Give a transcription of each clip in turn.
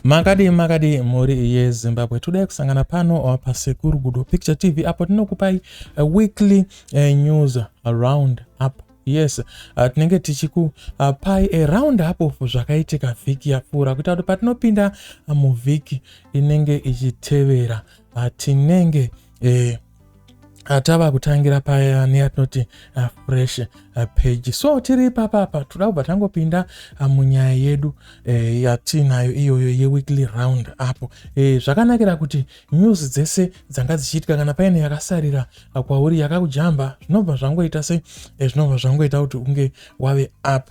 Makadii makadii mhuri yeZimbabwe, toda kusangana pano paSekuru Gudo Picture TV apo tinokupai weekly news round up. Yes, tinenge tichikupai a round up of zvakaitika vhiki yapfuura, kuita kuti patinopinda muvhiki inenge ichitevera, tinenge tava kutangira paya neyatinoti fresh page. So tiri ipapapa, toda kubva tangopinda munyaya yedu yatinayo iyoyo yeweekly round up. Zvakanakira kuti news dzese dzanga dzichiitika, kana paine yakasarira kwauri yakakujamba, zvinobva zvangoita se zvinobva zvangoita kuti unge wave up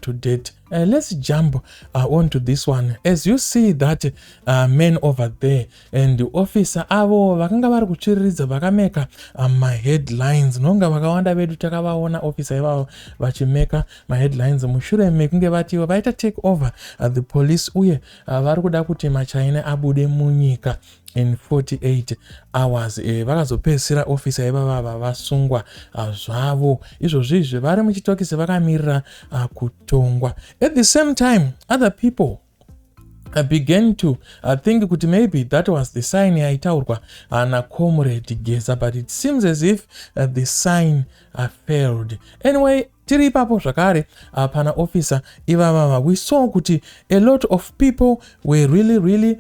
to date. Let's jump on to this one. As you see that man over there and officer avo vakanga vari kutsviriridza, vakameka maheadlines. Nonga vakawanda vedu takavaona officer ivavo vachimeka maheadlines mushure mekunge vatiwo vaita take over the police, uye vari kuda kuti maChina abude munyika in 48 hours. Vakazopedzisira officer ivavava vasungwa zvavo. Izvozvi izvi vari muchitokisi vakamirira kutongwa. At the same time, other people began to think kuti maybe that was the sign yaitaurwa naComrade Geza, but it seems as if the sign failed. Anyway, tiri ipapo zvakare, pana officer ivavava, we saw kuti a lot of people were really really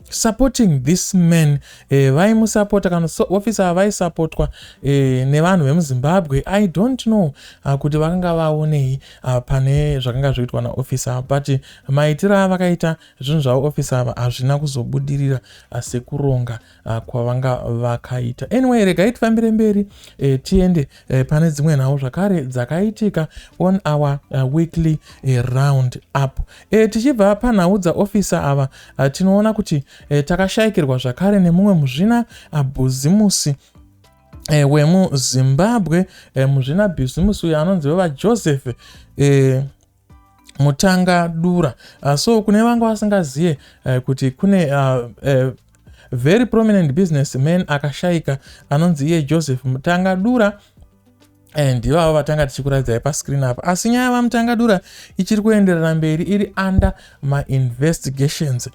supporting this man. Vaimusapota kana officer vaisapotwa nevanhu vemuZimbabwe. I don't know kuti vakanga vaonei pane zvakanga zvoitwa naofficer, but maitiro avakaita zvinhu zvavo officer ava hazvina kuzobudirira sekuronga kwavanga vakaita. Anyway, regai tifambire mberi, tiende pane dzimwe nhau zvakare dzakaitika on our weekly round up. Tichibva panhau dzaofficer ava, tinoona kuti takashayikirwa zvakare nemumwe muzvina bhizimusi wemuZimbabwe. Muzvina bhizimusi uyo anonzi vevaJoseph Mutanga Dura. So kune vanga vasingaziye kuti kune very prominent businessman akashayika anonzi iye Joseph Mutanga Dura, ndivavo vatanga tichikuratidzai pascreen apa. Asi nyaya vaMutangadura ichiri kuenderera mberi, iri under mainvestigations,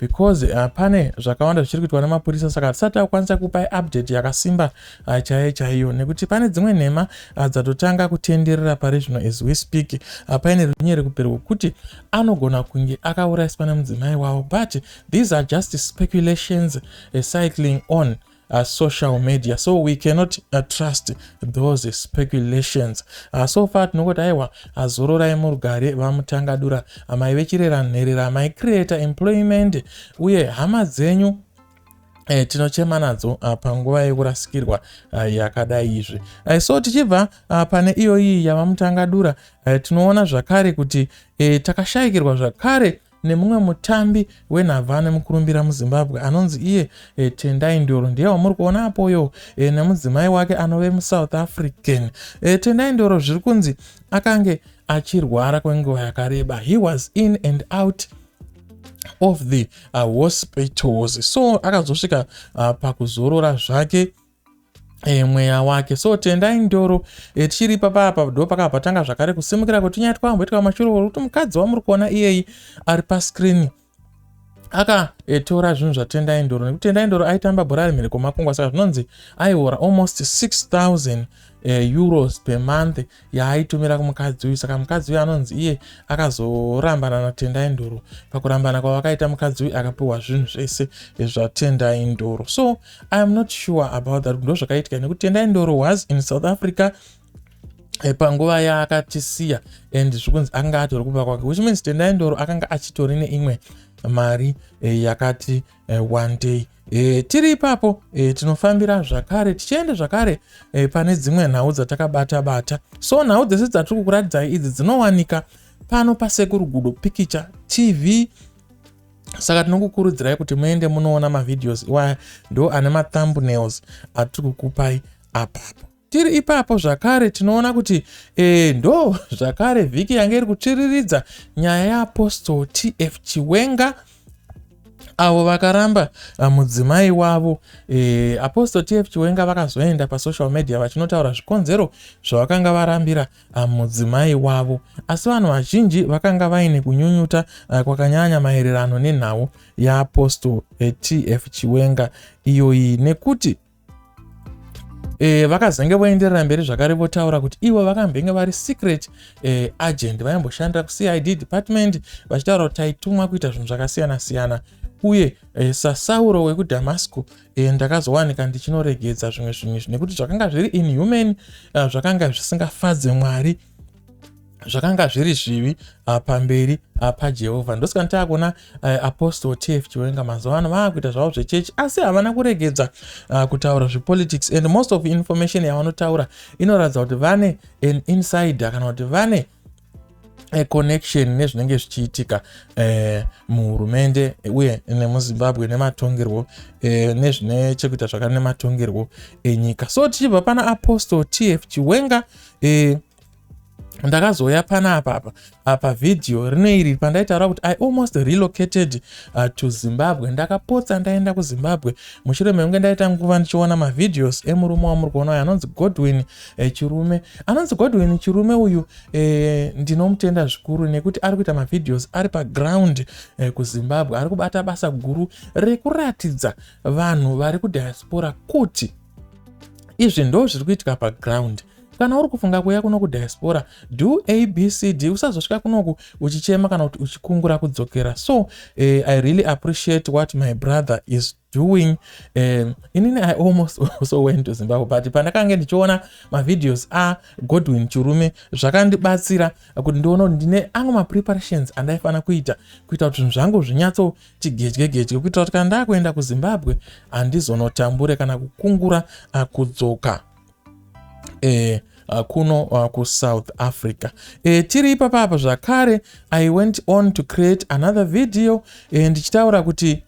because pane zvakawanda zvichiri kuitwa nemapurisa, saka hatisati takukwanisa kupai update yakasimba chaiyo chaiyo, nekuti pane dzimwe nhema dzatotanga kutenderera pari zvino. As we speak, paine runyerekupe rwekuti anogona kunge akaurayiswa nemudzimai wavo, but these are just speculations cycling on social media, so we cannot trust those speculations. So far tinongoti aiwa, azororai murugare vaMutangadura, mai vechirera nherera, maicreata employment, uye hama dzenyu tinochema nadzo panguva yekurasikirwa yakadai izvi. So tichibva pane iyoyi yavaMutangadura, tinoona zvakare kuti takashayikirwa zvakare nemumwe mutambi wenhabvu nemukurumbira muZimbabwe anonzi iye Tendai Ndoro. Ndiye wamuri kuona apoyo nemudzimai wake anove muSouth African. Tendai Ndoro zviri kunzi akange achirwara kwenguva yakareba. He was in and out of the hospitals, so akazosvika pakuzorora zvake mweya wake. So Tendai Ndoro, tichiri ipapapa, ndo pakabva patanga zvakare kusimukira kuti twamboitika mashure kuti mukadzi wamuri kuona iyeyi ari pascreen akatora zvinhu zvaTendai Ndoro, nekuti Tendai Ndoro aitamba bhora remhiri kwemakungwa, saka zvinonzi aihora almost 6000 euros per month yaaitumira kumukadzi uyu. Saka mukadzi uyu anonzi iye akazorambana naTendai Ndoro. Pakurambana kwavakaita, mukadzi uyu akapiwa zvinhu zvese zvaTendai Ndoro. So I am not sure about that, ndo zvakaitika, nekuti Tendai Ndoro was in South Africa panguva yaakatisiya, and zvikunzi akanga atori kumba kwake, which means Tendai Ndoro akanga achitori neimwe mari yakati one day. Tiri ipapo, tinofambira zvakare tichienda zvakare pane dzimwe nhau dzatakabata bata. So nhau dzese dzatiri kukuratidzai idzi dzinowanika pano paSekuru Gudo Pikicha TV, saka tinokukurudzirai kuti muende munoona mavideos iwaya, ndo ane mathumbnails atiri kukupai apapo. Tiri ipapo zvakare, tinoona kuti ndo zvakare vhiki yange iri kutsviriridza nyaya yaApostle TF Chiwenga. Avo vakaramba mudzimai wavo, Apostle TF Chiwenga, vakazoenda pasocial media vachinotaura zvikonzero zvavakanga varambira mudzimai wavo. Asi vanhu vazhinji vakanga vaine kunyunyuta kwakanyanya maererano nenhau yaApostle TF Chiwenga iyoyi, nekuti vakazenge voenderera mberi zvakare votaura kuti ivo vakambenge vari secret agent, vaimboshandira kuCID department, vachitaura kuti taitumwa kuita zvinhu zvakasiyana-siyana, uye saSauro wekuDhamasco ndakazowanika ndichinoregedza zvimwe zvinhu izvi nekuti zvakanga zviri inhuman, zvakanga zvisingafadze Mwari, zvakanga zviri zvivi pamberi paJehovha. Ndosaka taakuona Apostle TF Chiwenga mazuva ano vaakuita zvavo zvechechi, asi havana kuregedza kutaura zvepolitics, and most of information yavanotaura inoratidza kuti vane an insider kana kuti vane connection nezvinenge zvichiitika muhurumende uye nemuZimbabwe nematongerwo, nezvine chekuita zvakare nematongerwo enyika. So tichibva pana Apostle TF Chiwenga, ndakazouya panapa apa pavhidhiyo rino iri pandaitaura kuti I almost relocated to Zimbabwe. Ndakapotsa ndaenda kuZimbabwe mushure mekunge ndaita nguva ndichiona mavideos emurume wamuri kuona uyu anonzi Godwin Chirume. Anonzi Godwin Chirume uyu, ndinomutenda zvikuru nekuti ari kuita mavideos ari paground kuZimbabwe. Ari kubata basa guru rekuratidza vanhu vari kudiaspora kuti izvi ndo zviri kuitika paground. Kana uri kufunga kuuya kuno kudiaspora, do ABCD, usazosvika kunoku uchichema kana kuti uchikungura kudzokera. So I really appreciate what my brother is doing. Inini I almost also went to Zimbabwe, but pandakange ndichiona mavideos aGodwin Chirume, zvakandibatsira kuti ndione kuti ndine amwe mapreparations andaifanira kuita, kuita kuti zvinhu zvangu zvinyatsoti gedye gedye, kuitira kuti kana ndakuenda kuZimbabwe handizonotambure kana kukungura kudzoka kuno kuSouth Africa. Tiri ipapapa zvakare, I went on to create another video ndichitaura kuti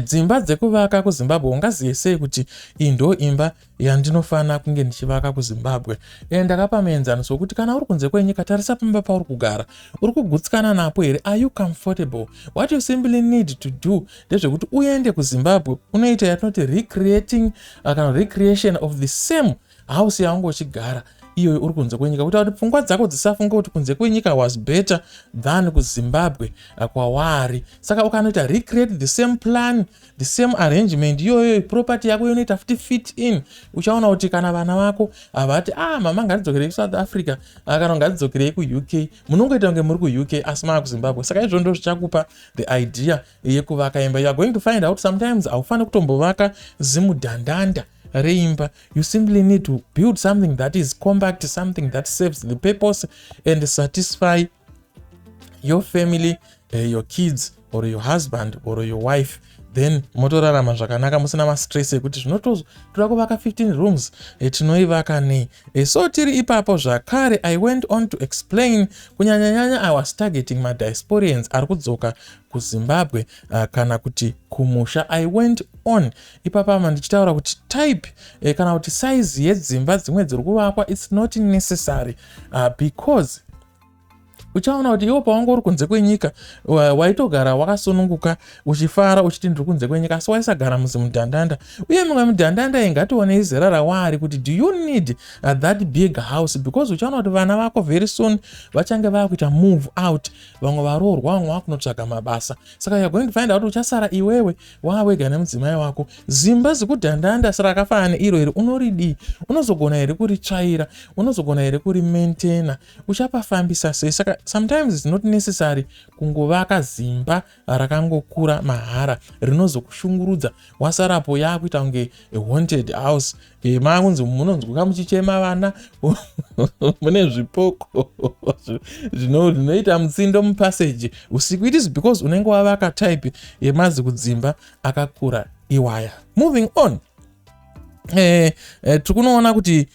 dzimba dzekuvaka kuZimbabwe, ungazive sei kuti iyi ndo imba yandinofanira kunge ndichivaka kuZimbabwe? Ndakapa muenzaniso wekuti kana uri kunze kwenyika, tarisa pamba pauri kugara. Uri kugutsikana napo here? Are you comfortable? What you simply need to do ndezvekuti uende kuZimbabwe unoita yatinoti recreating, kana recreation of the same house yaunge uchigara iyoyo uri kunze kwenyika, kuita kuti pfungwa dzako dzisafunga kuti kunze kwenyika was better than kuZimbabwe kwawari. Saka ukanoita recreate the same plan, the same arrangement iyoyo, property yako inoita futi fit in. Uchaona kuti kana vana vako havati, "Ah, mama, ngatidzokerei kuSouth Africa," kana "Ngatidzokerei kuUK," munongoita kunge muri kuUK asi maa kuZimbabwe. Saka izvo ndo zvichakupa the idea yekuvaka imba. You are going to find out sometimes haufaniri kutombovaka zimudhandanda reimba. You simply need to build something that is compact, something that serves the purpose and satisfy your family, your kids or your husband or your wife. Then motorarama zvakanaka musina mastress ekuti zvinotoda kuvaka 15 rooms, tinoivaka nei? So tiri ipapo zvakare, I went on to explain, kunyanyanyanya I was targeting madiasporians ari kudzoka kuZimbabwe kana kuti kumusha. I went on ipapama ndichitaura kuti type, kana kuti size yedzimba dzimwe dziri kuvakwa, it's not necessary, because uchaona kuti iwo pawanga uri kunze kwenyika waitogara wakasununguka, uchifara, uchiti ndiri kunze kwenyika, asi waisagara muzimudhandanda. Uye mimwe midhandanda ingationei zera rawaari kuti do you need that big house? Because uchaona kuti vana vako very soon vachange vakuita move out, vamwe varoorwa, vamwe vakunotsvaga mabasa. Saka you are going to find out uchasara iwewe wawega nemudzimai wako. Zimba zikudhandanda rakafanana neiro iri unoridii? Unozogona here kuritsvaira? Unozogona here kurimaintaina? Uchapafambisa sei? Saka sometimes it's not necessary kungovaka zimba rakangokura mahara rinozokushungurudza wasarapo, yakuita kunge haunted house, maakunzi munonzwika muchichema vana, mune zvipoko zvinoita mutsindo mupassage usiku. It is because unenge wavaka type yemazikudzimba akakura iwaya. Moving on, tiri kunoona kuti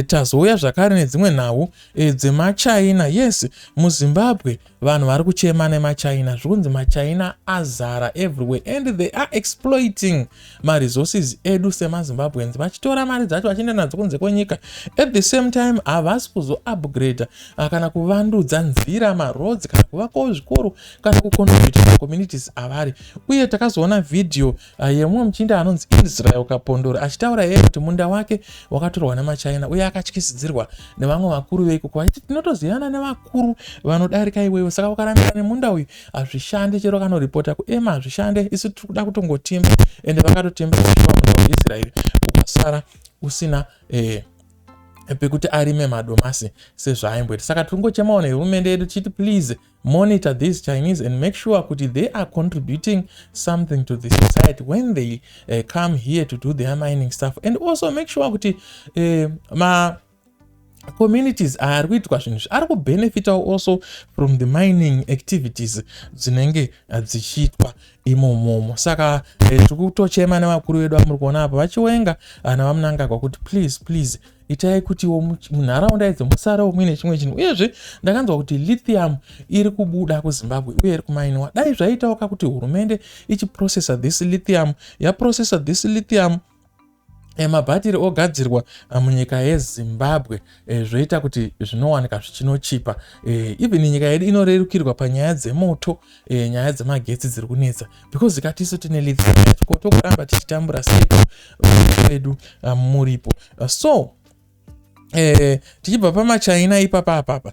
Tazouya zvakare nedzimwe nhau dzemaChina. Yes, muZimbabwe vanhu vari kuchema nemaChina. Zviri kunzi maChina azara everywhere and they are exploiting maresources edu semaZimbabweans, vachitora mari dzacho vachienda nadzo kunze kwenyika. At the same time, havasi kuzoupgrada kana kuvandudza nzira, maroads, kana kuvakawo zvikoro, kana kucontribute macommunities avari. Uye takazoona vhidhiyo yemumwe muchinda anonzi Israel Kapondoro achitaura iye kuti munda wake wakatorwa nemaChina, uye akatyisidzirwa nevamwe vakuru veikoko vachiti, "Tinotozivana nevakuru vanodarika iwewe, saka ukarambira nemunda uyu hazvishande. Chero kanoripota kuema hazvishande, isu tiri kuda kutongotimba." Ende vakatotimba kusvika munda waIsraeri ukasara usina pekuti arime madomasi sezvaaimboita. Saka tiri kungochemawo nehurumende yedu tichiti, please monitor these Chinese and make sure kuti they are contributing something to the society when they come here to do their mining stuff, and also make sure kuti ma communities ari kuitwa zvinhu izvi ari kubenefitawo also from the mining activities dzinenge dzichiitwa imomomo. Saka tiri kutochema nevakuru vedu vamuri kuona apa, vaChiwenga navaMnangagwa, kuti please, please, itai kutiwo munharaunda idzo musarewo muine chimwe chinhu. Uyezve ndakanzwa kuti lithium iri kubuda kuZimbabwe uye iri kumainiwa. Dai zvaitawo kakuti hurumende ichiprocessa this lithium, yaprocessa this lithium, mabhatiri ogadzirwa munyika yeZimbabwe, zvoita kuti zvinowanika zvichinochipa. Even nyika yedu inorerukirwa panyaya dzemoto, nyaya dzemagetsi dziri kunetsa, because ikatisu tine lithium yacho, ko togoramba tichitambura seiko vedu muripo? So tichibva pamaChina ipapa apapa,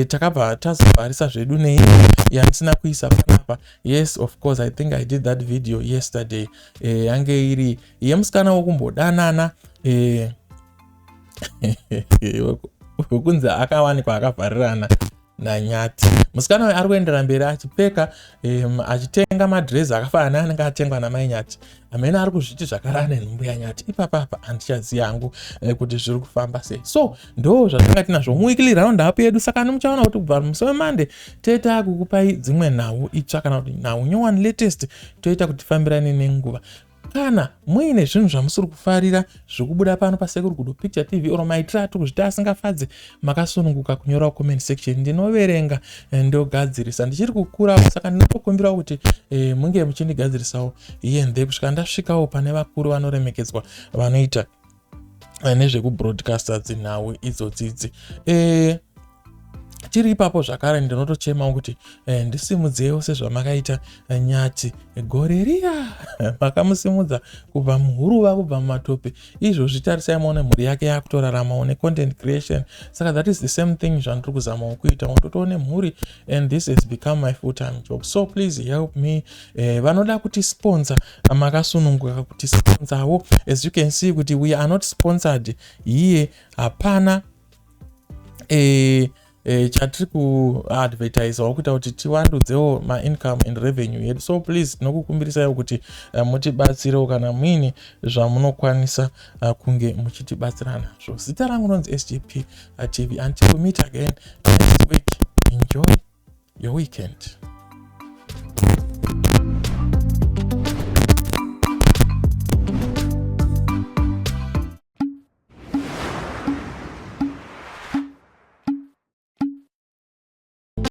takabva tazovharisa zvedu neimwe yandisina kuisa panapa. Yes, of course, I think I did that video yesterday. Yange iri yemusikana wokumbodanana wekunzi akawanikwa akavharirana naNyati. Musikana uyu ari kuendera mberi achipfeka, achitenga madhirezi akafanana neanenge atengwa namaiNyati. Amene ari kuzviti zvakarara nenhumbu yaNyati ipapapa, handichazivi hangu kuti zviri kufamba sei. So ndo zvatanga tinazvo muweekly round up yedu. Saka muchaona kuti kubva musi weMonday toita kukupai dzimwe nhau itsva, kana kuti nhau nyowani, latest. Toita kuti tifambirane nenguva. Kana muine zvinhu zvamusiri kufarira zvekubuda pano paSekuru Gudo Picture TV, or maitiro atiri kuzvita asingafadzi, makasununguka kunyora comment section. Ndinoverenga, ndogadzirisa. Ndichiri kukurawo, saka ndinotokumbirawo kuti munge muchindigadzirisawo here and there kusvika ndasvikawo pane vakuru vanoremekedzwa vanoita nezvekubroadcasta dzinhau idzodzidzi. Tiri ipapo zvakare, ndinotochemawo kuti ndisimudzewo sezvamakaita Nyati gore riya. Makamusimudza kubva muhuruva, kubva mumatope. Izvozvi tarisai muone, mhuri yake yakutoraramawo necontent creation. Saka that is the same thing zvandiri kuzamawo kuita, ndotoone mhuri, and this has become my full time job. So please help me. Vanoda kuti sponsor, makasununguka kuti sponsorwo. As you can see kuti we are not sponsored here, hapana chatiri kuadvertisawo kuita kuti tiwandudzewo maincome and revenue yedu. So please, tinokukumbirisaiwo kuti mutibatsirewo kana muine zvamunokwanisa kunge muchitibatsira nazvo. Zita rangu rinonzi SGP TV. Until we meet again next week, enjoy your weekend.